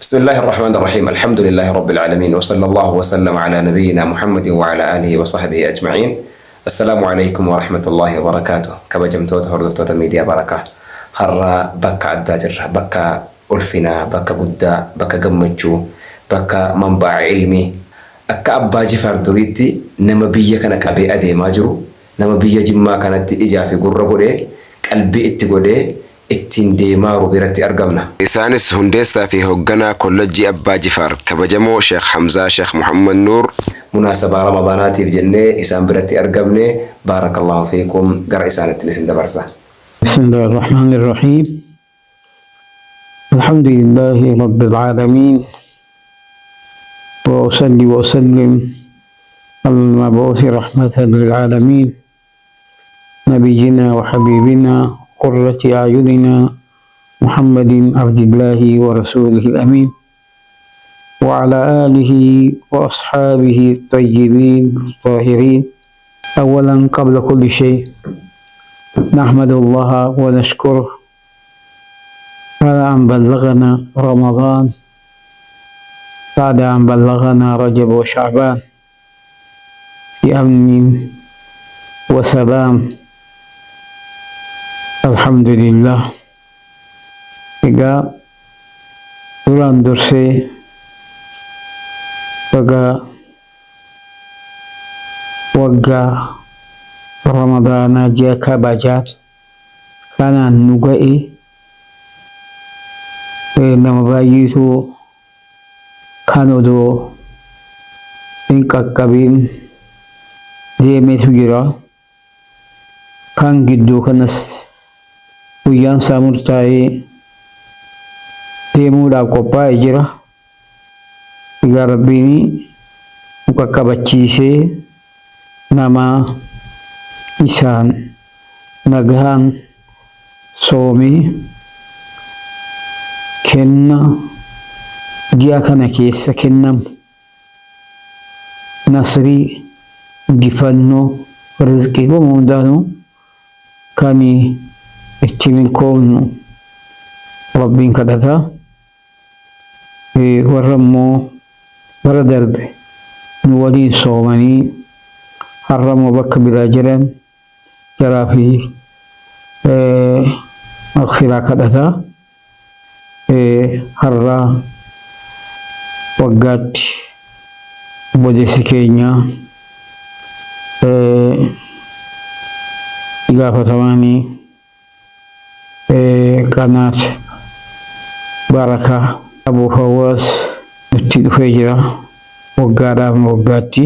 بسم الله الرحمن الرحيم، الحمد لله رب العالمين، وصلى الله وسلم على نبينا محمد وعلى آله وصحبه أجمعين. السلام عليكم ورحمة الله وبركاته. Kabajamtoota hordoftoota miidiyaa Barakaa, har'a bakka addaa jirra, bakka ulfinaa, bakka guddaa, bakka gammachuu, bakka manbaa ilmii. Akka Abbaa Jifaar duriitti nama biyya kana qabee adeemaa jiru, nama biyya Jimmaa kanatti ijaa fi gurra godhee, qalbii itti godhee ittiin deemaaru biratti argamna. Isaanis hundeessaa fi hoogganaa Kollejjii Abbaa Jifaar, kabajamoo Sheekh Hamzaa Sheekh Muhammad Nuur. Munaasabaa Ramadaanaatiif jennee isaan biratti argamne. Baarakallahu fiikum, gara isaanitti isin dabarsa. بسم الله الرحمن الرحيم، الحمد لله رب العالمين، وأصلي وأسلم على المبعوث رحمة للعالمين، نبينا وحبيبنا قرة أعيننا محمد عبد الله ورسوله الأمين، وعلى آله وأصحابه الطيبين الطاهرين. أولا قبل كل شيء نحمد الله ونشكره على أن بلغنا رمضان بعد أن بلغنا رجب وشعبان في أمن وسلام، الحمد لله. Egaa duraan dursee baga waggaa Ramadaanaa ji'a kabajaa kanaan nu ga'e. Nama baay'eetu kan odoo hin qaqqabin deemetu jira. Kan gidduu kanas guyyaan isaa murtaa'ee deemuudhaaf qophaa'ee jira. Egaa Rabbiin nu qaqqabachiisee nama isaan nagaan soomee kenna ji'a kana keessa kennamu, nasrii, injifannoo, rizqii goma hundaanuu kan itti milkoomnu Rabbiin kadhata. Warra immoo bara darbe nu waliin soomanii har'a immoo bakka biraa jiran jaraa fi maghfiraa kadhata. Har'a waggaatti obboleessi keenya gaafatamaanii qanaat Barakaa Abu Fawwaas nutti dhufee jira waggaadhaaf waggaatti.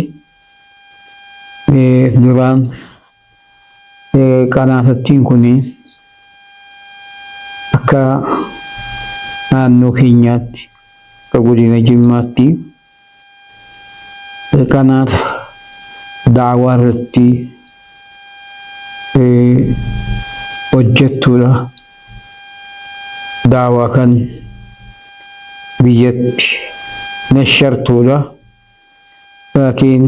Duraan qanaatattiin kun akka naannoo keenyaatti, akka godina Jimmaatti, qanaata da'awaa irratti hojjettuudha. Da'awaa kan biyyatti nashartuudha. Laakiin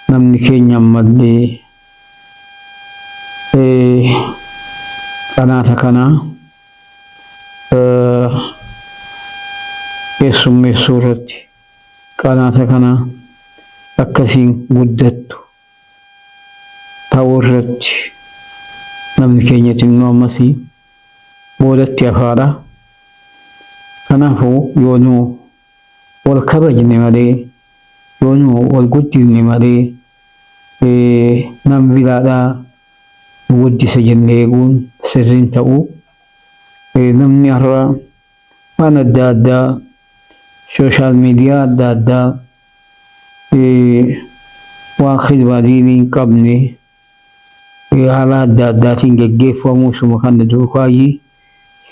namni keenya ammallee qanaata kana keessummeessuu irratti, qanaata kana akkasiin guddattu ta'uu irratti namni keenya xinnoo ammasii boodatti hafaadha. Kanaafuu yoo nu wal kabajne malee, yoo nu wal guddifne malee, nama biraadhaa nu guddisa jennee eeguun sirriin ta'u. Namni har'a waan adda addaa, social media adda addaa, waan khidmaa diinii hin qabne haala adda addaatiin geggeeffamuu isuma kana duukaayyii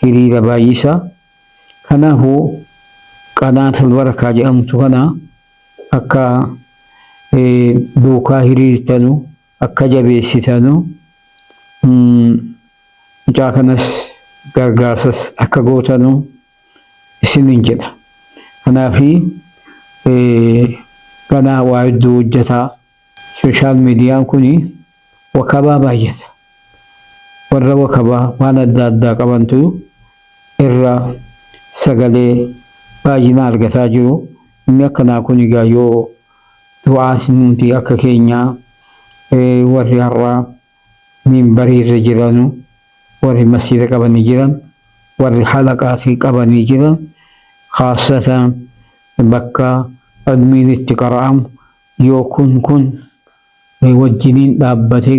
hiriira baay'isa. Kanaafuu qanaata Barakaa jedhamtu kana akka duukaa hiriirtanu, akka jabeessitanu, mucaa kanas gargaarsas akka gootanu isinin jedha. Kanaafi ganaa waa hedduu hojjetaa. Social mediaan kun wakabaa baay'ata. Warra wakabaa waan adda addaa qabantu irra sagalee Baay'ina argataa jiru. Inni akkanaa kun egaa yoo du'aas nuti akka keenyaa warri har'aa minbarii irra jiranu, warri masjiida qabanii jiran, warri halaqaatii qabanii jiran, khaasatan bakka ilmiin itti qara'amu yoo kun kun wajjiniin dhaabbate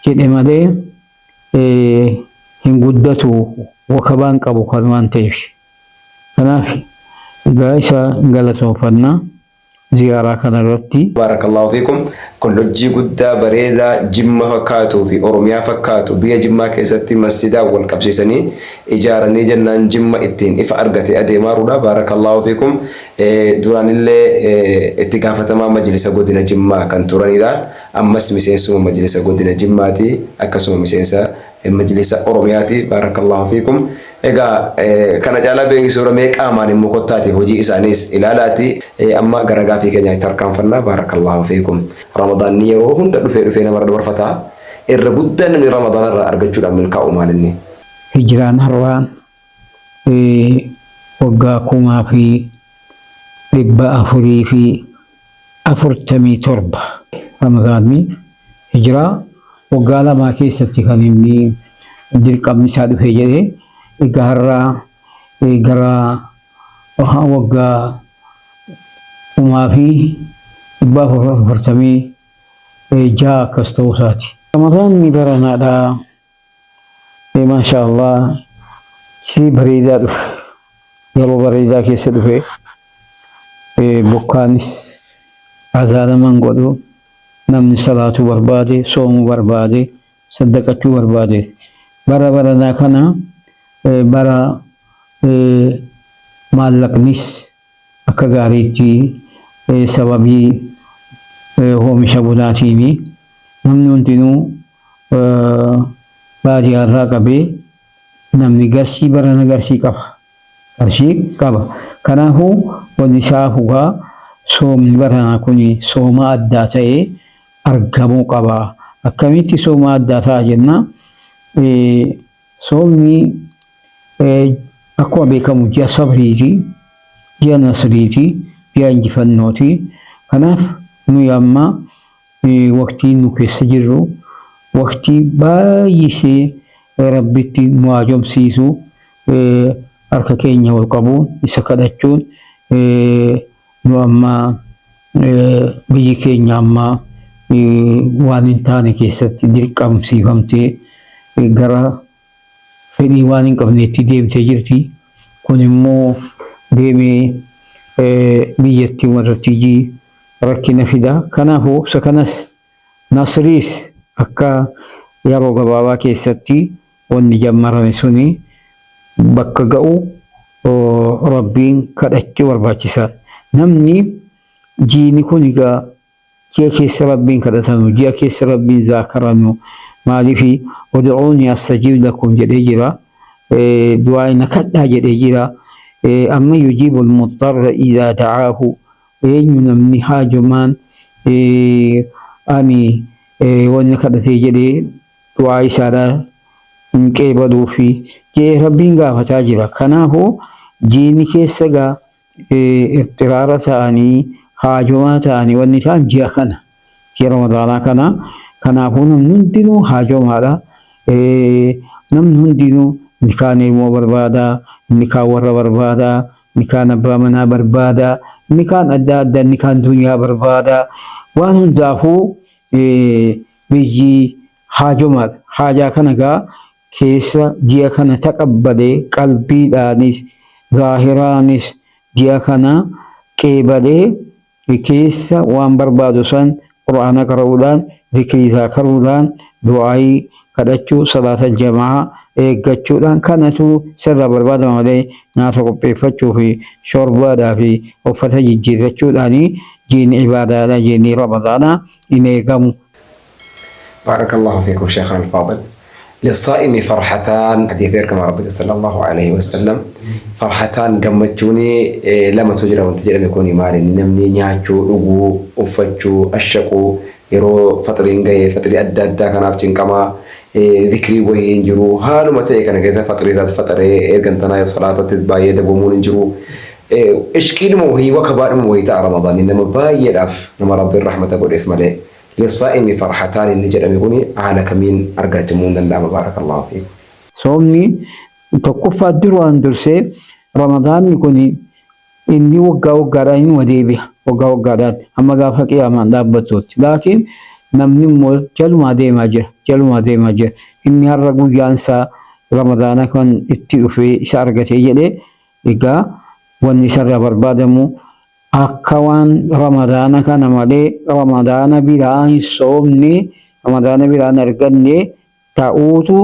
jedhe malee hin guddatu, wakabaan qabu kan waan ta'eef. Kanaaf egaa isa galatoonfanna ziyaaraa kana irratti. Baarakallaahu fiikum. Kollojjii guddaa bareedaa Jimma fakkaatuu fi Oromiyaa fakkaatu biyya Jimmaa keessatti masjidaan wal qabsiisanii ijaaranii jennaan Jimma ittiin ifa argatee adeemaaruudha. Baarakallaahu fiikum. Duraanillee itti gaafatamaa majlisa godina Jimmaa kan turanidha. Ammas miseensuma majlisa godina Jimmaati. Akkasuma miseensa majlisa Oromiyaati. Baarakallaahu fiikum. Egaa kana caalaa beeksisuura mee qaamaan immoo kottaati hojii isaaniis ilaalaati. Amma gara gaafii keenyaatti tarkaanfanna. Baarakallaahu fiikum. Ramadaanni yeroo hunda dhufee dhufee namarra dabarfata. Irra guddaan namni Ramadaana irraa argachuudhaan milkaa'u maal inni? Hijraan har'aa waggaa 1447 Ramadaanni hijiraa waggaa lamaa keessatti kan inni dirqamni isaa dhufe jedhee, egaa har'aa gara waggaa 1446 akkas ta'uu isaati. Ramadaanni baranaadha. Maasha Allah, si bareedaa dhufe. Yeroo bareedaa keessa dhufe, bokkaanis azaalaman godhu, namni salaatuu barbaade, soomuu barbaade, saddaqachuu barbaade. Bara baranaa kana bara maallaqnis akka gaariitti sababii oomisha bunaatiin namni hundinuu baadiyyaarraa qabee namni garshii barana garshii qaba. Qarshii qaba. Kanaafuu wanni isaa fugaa soomni baranaa kun sooma addaa ta'ee argamuu qaba. Akkamitti sooma addaa ta'a jenna? Soomni akkuma beekamu ji'a sabriiti, ji'a nasriiti, ji'a injifannooti. Kanaaf nuyi amma waqtiin nu keessa jirru waqtii baay'isee Rabbitti nu haajomsiisu, harka keenya ol qabuun isa kadhachuun. Nu amma biyyi keenya amma waan hin taane keessatti dirqamsiifamtee gara fedhii waan hin qabneetti deemtee jirti. Kun immoo deemee biyyattii irratti rakkina fida. Kanaafuu isa kanas nasriis akka yeroo gabaabaa keessatti wanni jammarame suni bakka ga'u Rabbiin kadhachuu barbaachisaadha. Namni jiini kun egaa ji'a keessa Rabbiin kadhatanu, ji'a keessa Rabbiin zaakaranu, maaliifi ud'uunii astajiib lakum jedhee jira. Du'aa na kadhaa jedhee jira. Amma yujiibul muxxarra izaa da'aahu, eenyu namni haajomaan ani wanni kadhatee jedhee du'aa isaadhaa hin qeebaluu fi jedhee Rabbiin gaafataa jira. Kanaafuu jiini keessa egaa iftiraara ta'anii haajomaa ta'anii wanni isaan ji'a kana, ji'a Ramadaanaa kana. Kanaafuu namni hundinuu haajomaadha. Namni hundinuu inni kaan ilmoo barbaada, inni kaan warra barbaada, inni kaan abbaa manaa barbaada, inni kaan adda adda, inni kaan duniyaa barbaada. Waan hundaafuu biyyi haajomaadha. Haajaa kana egaa keessa ji'a kana taqabbalee qalbiidhaanis zaahiraanis ji'a kana qeebalee keessa waan barbaadu san Qur'aana qara'uudhaan, zikrii zaakaruudhaan, du'aayii kadhachuu, salaata jamaa eeggachuudhaan kanatu sirraa barbaadama malee nyaata qopheeffachuu fi shorbaadhaa fi uffata jijjiirrachuudhaan jiini ibaadaadha, jiini Ramadaanaa hin eegamu. Baarakallahu fiikum Sheekhan Alfaadil. Lissaa'imi farhataan, hadiisa ergamaa Rabbiiti sallallahu alaihi wasallam, farhataan gammachuun lamatu jira wanti jedhame kun maali? Namni nyaachuu, dhuguu, uffachuu, ashaquu, yeroo faxriin gahe faxrii adda addaa kanaaf cinqamaa, zikrii wayii hin jiru, haaluma ta'e kana keessa faxrii isaas faxaree ergantanaa salaatattis baay'ee dabamuun hin jiru. Ishqiidhuma wahii wakabaadhuma wahii ta'a Ramadaanni nama baay'eedhaaf, nama Rabbiin rahmata godheef malee. Lissaa'imi farhataan inni jedhame kuni haala kamiin argachamuun danda'ama? Barakallahu fiikum. Soomni tokkoffaa duraan dursee Ramadaanni kun inni waggaa waggaadhaan inuma deebi'a. Waggaa waggaadhaan hamma gaafa qiyaamaan dhaabbattuutti. Laakiin namni immoo jalumaa deemaa jira. Jalumaa deemaa jira. Inni har'a guyyaan isaa Ramadaana kan itti dhufee isa argatee jedhee, egaa wanni isarraa barbaadamu akka waan Ramadaana kana malee Ramadaana biraa hin soomne, Ramadaana biraa hin arganne ta'uutu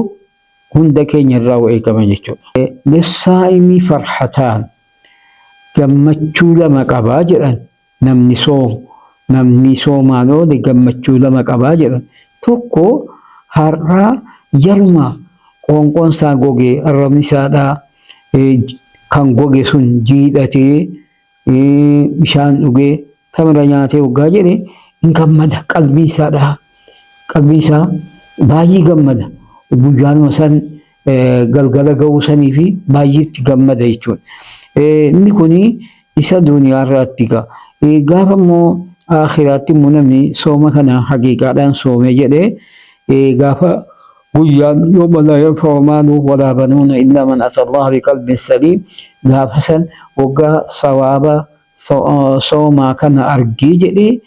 hunda keenya irraa eegama jechuudha. Lissaa'imii farhataan, gammachuu lama qabaa jedhan. Namni soomu, namni soomaan oole gammachuu lama qabaa jedhan. Tokko, har'aa jaruma qoonqoon isaa goge, arrabni isaadhaa kan goge sun jiidhatee, bishaan dhugee, tamira nyaatee waggaa jedhe hin gammada. Qalbiin isaadhaa, qalbiin isaa baay'ee gammada. Guyyaanuma san galgala ga'uu sanii fi baay'ee itti gammada jechuudha. Inni kuni isa duniyaa irraatti egaa. Gaafa immoo akhiraatti immoo namni sooma kana haqiiqaadhaan soome jedhee, gaafa guyyaan yawma laa yanfa'u maaluun walaa banuuna illaa man ata Allaha biqalbin saliim, gaafa san waggaa sawaaba soomaa kana argee jedhee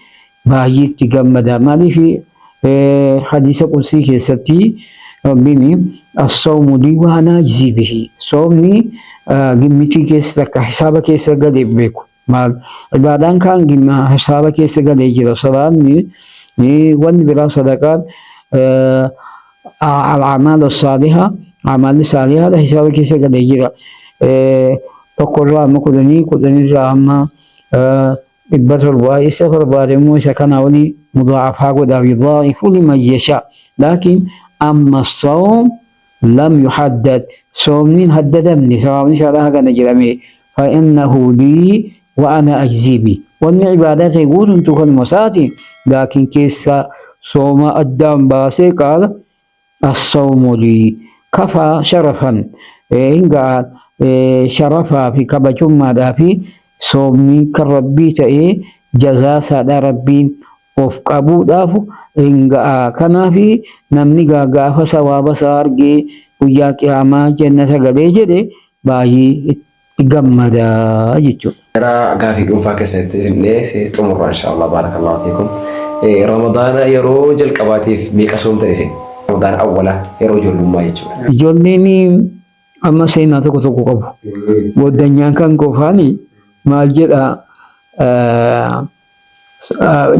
baay'ee itti gammada. Maaliif? Hadiisa qudsii keessatti Rabbiin as-sawmu lii wa ana ajzii bihi, soomni gimmitii keessa takka hisaaba keessa galee beeku. Maal, ibaadaan kaan gimma hisaaba keessa galee jira. Salaanni, wanni biraa, sadaqaan, al-a'maal as-saaliha, amalli saalihaadha hisaaba keessa galee jira. Tokkorraa amma 10, 10rraa amma 700, isa barbaade immoo isa kana olii mudaa'afaa godhaaf, yudaa'ifu liman yashaa. Laakiin amma sawm lam yuhaddad, soomni hin haddadamne, sawaabni isaadha hagana jedhame. Fa innahu lii wa ana ajzii bi, wanni ibaadaa ta'e guutumtuu kanuma isaati. Laakiin keessa sooma addaan baasee qaala as-sawmu lii, kafaa sharafan, hin ga'a sharafaa fi kabajummaadhaa fi soomni kan Rabbii ta'ee jazaa isaadhaa Rabbiin of qabuudhaaf hin ga'a. Kanaaf namni gaafa sawaaba isaa argee guyyaa qiyaamaa jannata galee jedhe baay'ee itti gammada jechuudha. Gara gaafii dhuunfaa keessatti finnee xumurra inshaallah. Barakallahu fiikum. Ramadaana yeroo jalqabaatiif meeqa soomtan isin? Ramadaana awwala yeroo ijoollummaa jechuudha. Ijoolleen amma seenaa tokko tokko qabu. Goddanyaan kan qofaani maal jedha,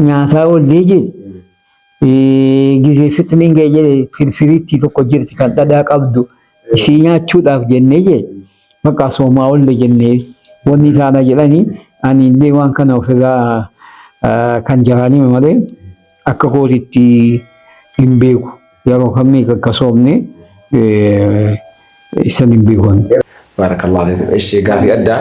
nyaataa oollee jedhe, gizee fixniin ga'e jedhe, firfiriitti tokko jirti kan dhadhaa qabdu, isii nyaachuudhaaf jennee jedhe, bakka soomaa oolle jennee wanni taana jedhanii. Ani illee waan kana ofirraa kan jaraanii malee akka kootitti hin beeku. Yeroo kamii akka soomne isan hin beeku. Barakallahu fiikum. Ishi gaafii addaa,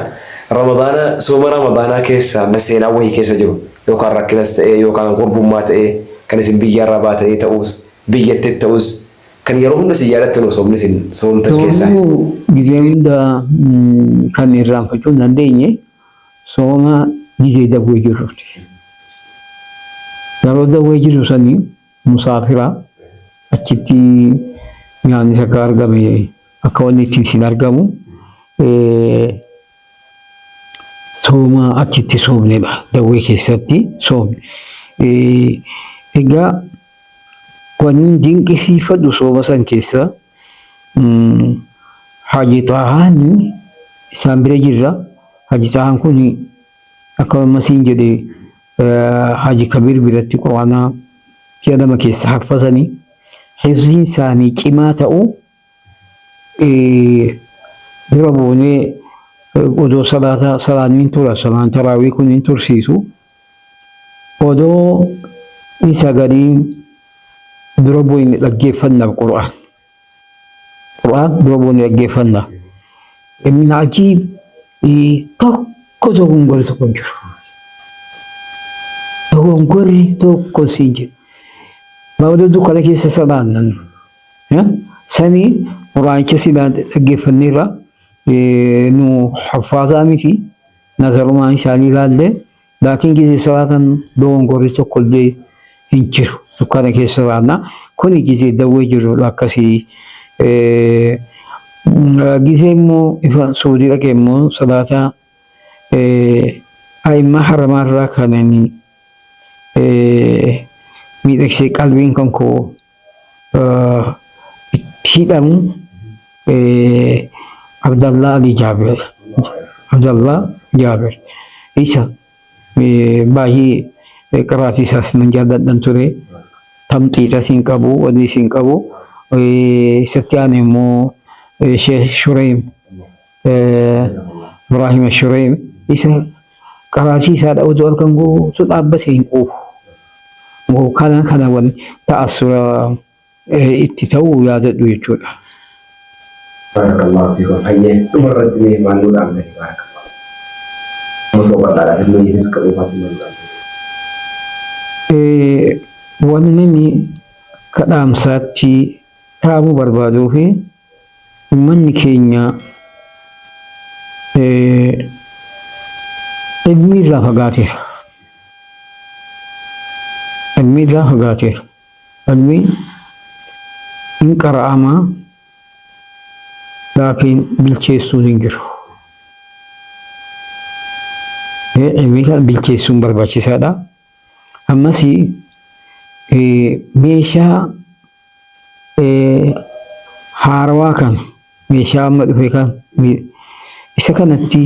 Ramadaana, sooma Ramadaanaa keessa seenaa wahii keessa jiru, yookaan rakkinas ta'ee yookaan gurbummaa ta'ee, kan isin biyyarraa baatanii ta'us biyyatti ta'us, kan yeroo hunda isin yaadattan soomni isin soomtan keessaa. Soomuu gizee hunda kan irraanfachuu hin dandeenye sooma gizee dawwee jirruuti. Yeroo dawwee jirru sanii musaafira achitti nyaannis akka argame, akka wanni ittiin sin argamu, sooma achitti soomnedha. Dawwee keessatti soomne. Egaa wanni dinqisiifadhu sooma san keessa Haji Xahaan isaan bira jirra. Haji Xahaan kun akka ammasiin jedhe Haji Kabir biratti Quraanaa ji'a 2 keessa haffazanii, hifziin isaanii cimaa ta'u dura buunee odoo salaata salaanni tura, salaan taraawii kun hin tursiisu, odoo isa gadiin dura bu'ine dhaggeeffannaaf Qur'aan. Qur'aan dura bu'ine dhaggeeffanna. Min ajiib, tokko dogongorri tokko hin jiru. Dogongorri tokko siin jiru. Booda dukkana keessa salaannan. Sanii Qur'aanicha silaa dhaggeeffanneerra, nu haffaazaa miti. Nazarumaan isaanii ilaalle laakiin gizee salaatan dogongorri tokkollee hin jiru. Dukkana keessa salaanna. Kuni gizee dawwee jirrudha akkasii. Gizee immoo ifa Suudii dhaqee immoo salaata a'immaa haramaa irraa kan inni miidhagsee qalbiin kan koo itti hidhamu Abdallaa Alii Jaabir. Abdallaa Jaabir. Isa baay'ee qiraatii isaas nan jaalladhan ture. Tamxiixas hin qabu, waliis hin qabu. Isatti aane immoo Sheekh Shureem Ibraahim Shureem isa qaraatii isaa oduu halkan guutuu dhaabbate hin quufu. Kana kana wal ta'assura itti ta'uu yaadadhu jechuudha. Baarakallahu fiikum. Hayyee dhuma irratti mee maal nuu dhaamtani baarakallahu. Uummata bal'aadhaaf illee ifis qabu maal nuu dhaamtani. Wanni inni kadhaamsaatti dhaamuu barbaaduu fi uummanni keenya ilmii irraa fagaateera. Ilmii irraa fagaateera. Ilmiin hin qara'amaa laakiin bilcheessuun hin jiru. Ilmii kana bilcheessuun barbaachisaadha. Ammas meeshaa haarawaa kana meeshaa amma dhufe kan isa kanatti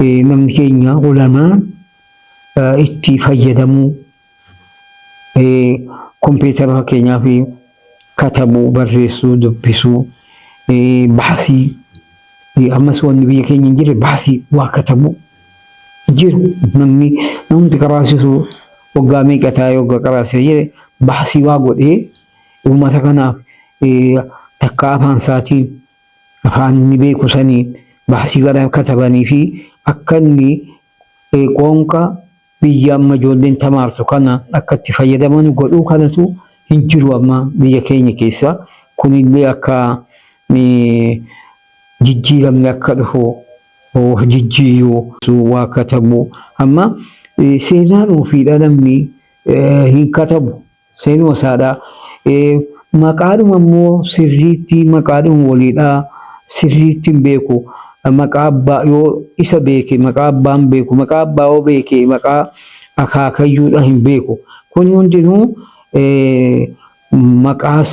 namni keenya ulamaan itti fayyadamuu kompiitara fakkeenyaaf katabuu, barreessuu, dubbisuu, baasii ammas wanni biyya keenya hin jirre baasii waa katabuu hin jiru. Namni namni qaraasisu waggaa meeqa taa'ee waggaa qaraasise jedhe baasii waa godhee uummata kanaaf takka afaan isaatiin afaan inni beeku saniin baasii gara katabanii fi akka inni qoonqa biyya amma ijoolleen tamaartu kana akka itti fayyadaman godhuu kanatu hin jiru amma biyya keenya keessa. Kunillee akka jijjiiramni akka dhufu of jijjiiruu waa katabu amma seenaan ofiidha namni hin katabu seenuma isaadha. Maqaadhuma immoo sirriitti maqaadhuma waliidha sirriitti hin beeku. Maqaa abbaa yoo isa beeke maqaa abbaa hin beeku maqaa abbaa yoo beeke maqaa akaakayyuudha hin beeku. Kun hundinuu maqaas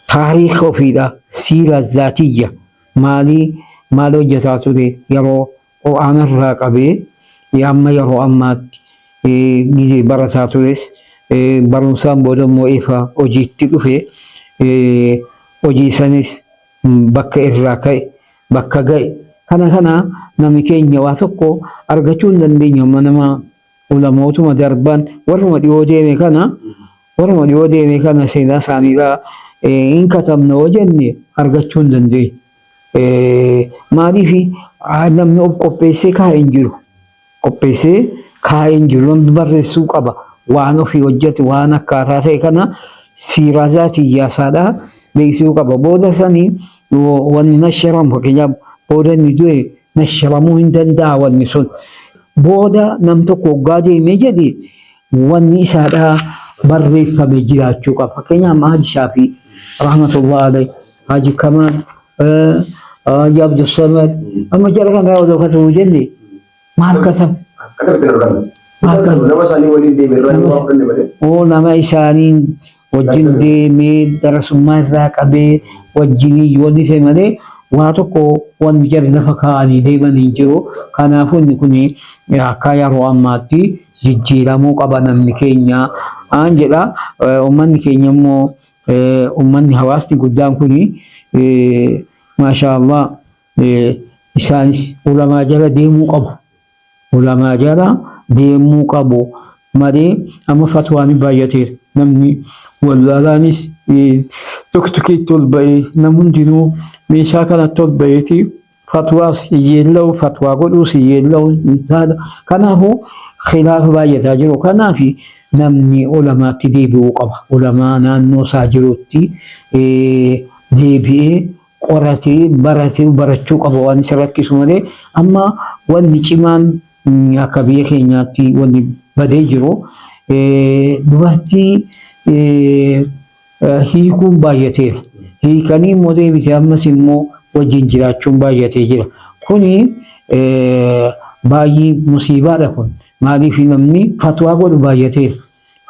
taariika ofiidha siira zaatiyya maalii maal hojjetaa ture yeroo Qur'aanarraa qabee amma yeroo ammaatti gizee barataa tures barumsaan booda immoo ifa hojiitti dhufe hojii sanis bakka irraa ka'e bakka ga'e kana kana namni keenya waa tokko argachuu hin dandeenyu amma nama ulamootuma darban warruma dhiyoo deeme kana warruma dhiyoo deeme kana seenaa isaaniirraa hin katabna yoo jenne argachuu hin dandeenyu. Maaliif namni of qopheessee kaa'ee hin jiru. Qopheessee kaa'ee hin jiru. Namni barreessuu qaba. Waan ofii hojjete waan akkaataa ta'e kana siiraa zaatiyyaa isaadhaa beeksisuu qaba. Booda sanii wanni nasharamu fakkeenyaaf booda inni du'e nasharamuu hin danda'a wanni sun. Booda nam tokko waggaa deemee jedhe wanni isaadhaa barreeffame jiraachuu qaba. Fakkeenyaaf Haji Shaafii rahmatullah alayhi Haji Kamaal Haji Abdussamad amma jara kan irraa odoo katuu jenne maal kasam maal kasam Nama isaanii waliin deeme irraa yoo fudhanne malee. Oo nama isaanii wajjin deemee darasummaa irraa qabee wajjinii wanni ta'e malee waa tokko wanni jarri lafa kaa'anii deeman hin jiru. Kanaafuu inni kun akka yeroo ammaatti jijjiiramuu qaba namni keenya aan jedha. Uummanni keenya immoo uummanni hawaasni guddaan kun maashaa Allah isaanis ulamaa jala deemuu qabu. Ulamaa jala deemuu qabu malee amma fatwaan baay'ateera. Namni wallaalaanis tuktukiitti ol ba'ee namni hundinuu meeshaa kanatti ol ba'eeti fatwaas hiyyeella'u fatwaa godhuus hiyyeella'u kanaafuu khilaafa baay'ataa jiru. Kanaaf namni ulamaatti deebi'uu qaba. Ulamaa naannoo isaa jirutti deebi'ee Qoratee baratee barachuu qaba waan isa rakkisu malee. Amma wanni cimaan akka biyya keenyaatti wanni badee jiru dubartii hiikuun baay'ateera. Hiikanii immoo deebisee ammas immoo wajjin jiraachuun baay'atee jira. Kuni baay'ee musiibaadha kun. Maaliif namni fatwaa godhu baay'ateera.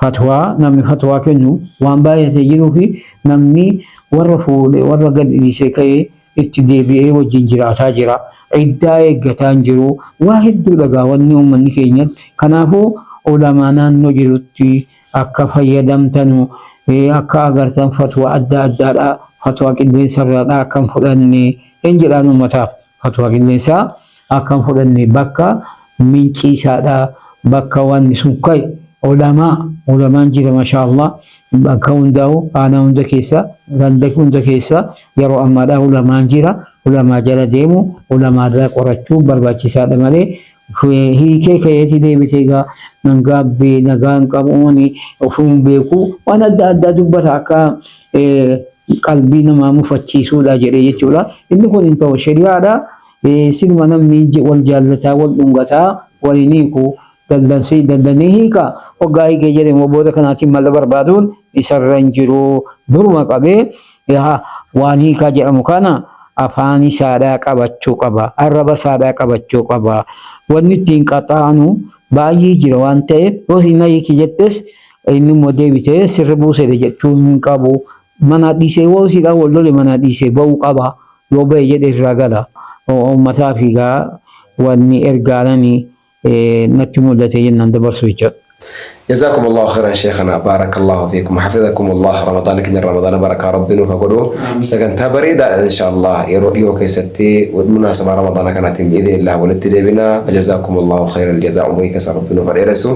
Fatwaa namni fatwaa kennu waan baay'atee jiruu fi namni warra fuudhe warra gad dhiisee ka'ee itti deebi'ee wajjin jiraataa jira. Iddaa eeggataa hin jiru. Waa hedduu dhagaa wanni uummanni keenya. Kanaafuu ulamaa naannoo jirutti akka fayyadamtanu, akka agartan fatwaa adda addaadha. Fatwaa qilleensarraadha akka hin fudhanne hin jedhaan uummataaf. Fatwaa qilleensaa akka hin fudhanne bakka minciisaadha. Bakka wanni sun ka'e ulamaa, ulamaan jira, masha Allah, bakka hundaa'u, aanaa hunda keessa, ganda hunda keessa yeroo ammaadha ulamaan jira. Ulamaa jala deemu, ulamaa irraa qorachuu barbaachisaadha malee hiikee ka'eetii deebitee egaa nan gaabbee, nagaa hin qabu, ani ofuun beeku, waan adda addaa dubbata akka qalbii namaa mufachiisuudha jedhee jechuudha. Inni kun hin ta'u shari'aadha. Siluma namni wal jaallataa, wal dhungataa waliin hiiku dallansii dallanii hiika. Waggaa hiikee jedhe immoo booda kanaatiin mala barbaaduun isarra hin jiru. Duruma qabee waan hiikaa jedhamu kana afaan isaadhaa qabachuu qaba. Arraba isaadhaa qabachuu qaba. Wanni ittiin qaxaanu baay'ee jira waan ta'eef, yoo na hiiki jettes inni immoo deebitee sirri buusedha jechuu hin qabu. Mana dhiisee yoo isiidhaan wal lole mana dhiisee ba'uu qaba. Yoo ba'e jedhe irraa gala. Uummataa fi gaa wanni ergaanani natti mul'ate jennaan dabarsu jechuudha. جزاكم الله خيرا شيخنا، بارك الله فيكم، حفظكم الله. رمضان كنا رمضان بركة، ربنا فقدوا سكنتها بريدة إن شاء الله يرو كيستي مناسبة رمضان كانت بإذن الله ولدت بنا. جزاكم الله خير الجزاء، عمري كسر ربنا فريرسو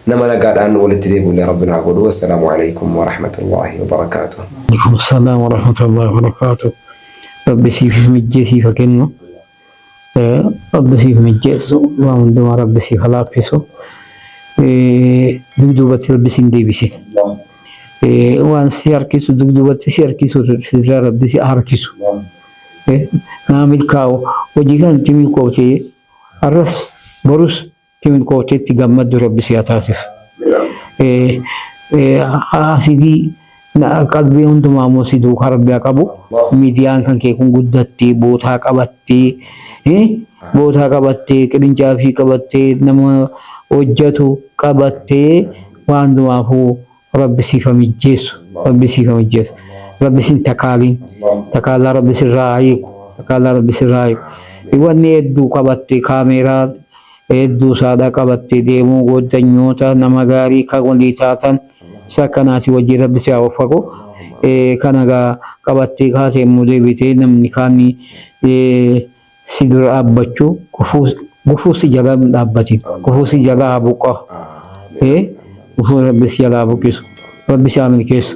نما نقال أن ولدت ربنا قدوا. والسلام عليكم ورحمة الله وبركاته. عليكم السلام ورحمة الله وبركاته. Rabbi siifis mijjee siif haa kennu. Rabbi siif mijjeessu, waan hundumaa Rabbi siif haa laaffisu. Dugduubatti Rabbi sin deebise. Waan si harkisu, dugduubatti si harkisu sirraa Rabbi si harkisu. Naa milkaa'u, hojii kan itti milkooftee har'as borus itti milkooftee itti gammaddu Rabbi si haa taasisu. Asidii qalbii hundumaa immoo si duukaa Rabbi haa qabu. Miidiyaan kan kee kun guddattee bootaa qabattee, bootaa qabattee, qirincaafii qabattee, nama hojjetu qabattee, waan hundumaafuu Rabbi siif haa mijjeessu. Rabbi siif haa mijjeessu. Rabbi sin takaaliin. Takaalaa Rabbi sirraa haa hiiku. Takaalaa Rabbi sirraa haa hiiku. Wanni hedduu qabattee, kaameeraa hedduu isaadhaa qabattee deemuu, goddanyoota nama gaarii kan walii taatan isa akkanaati wajjin Rabbi si haa waffaqu. Kana gaa qabattee kaatee immoo deebitee namni kaan si dura dhaabbachuu gufuu si jala hin dhaabbatin. Gufuu si jalaa haa buqqa'u. Gufuu Rabbi si jalaa haa buqqisu. Rabbi si haa milkeessu.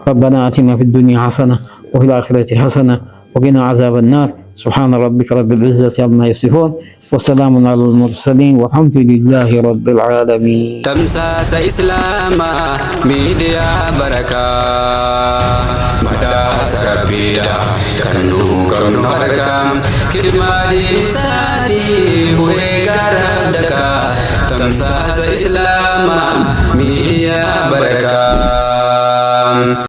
ربنا آتنا في الدنيا حسنة وفي الآخرة حسنة وقنا عذاب النار. سبحان ربك رب العزة عما يصفون وسلام على المرسلين والحمد لله رب العالمين. Tamsaasa Islaamaa miidiyaa barakaa, badhaasa Rabbiidha kan nu qabnu harkaa, kidmaadii isaatii bu'ee gara dakaa. Tamsaasa Islaamaa.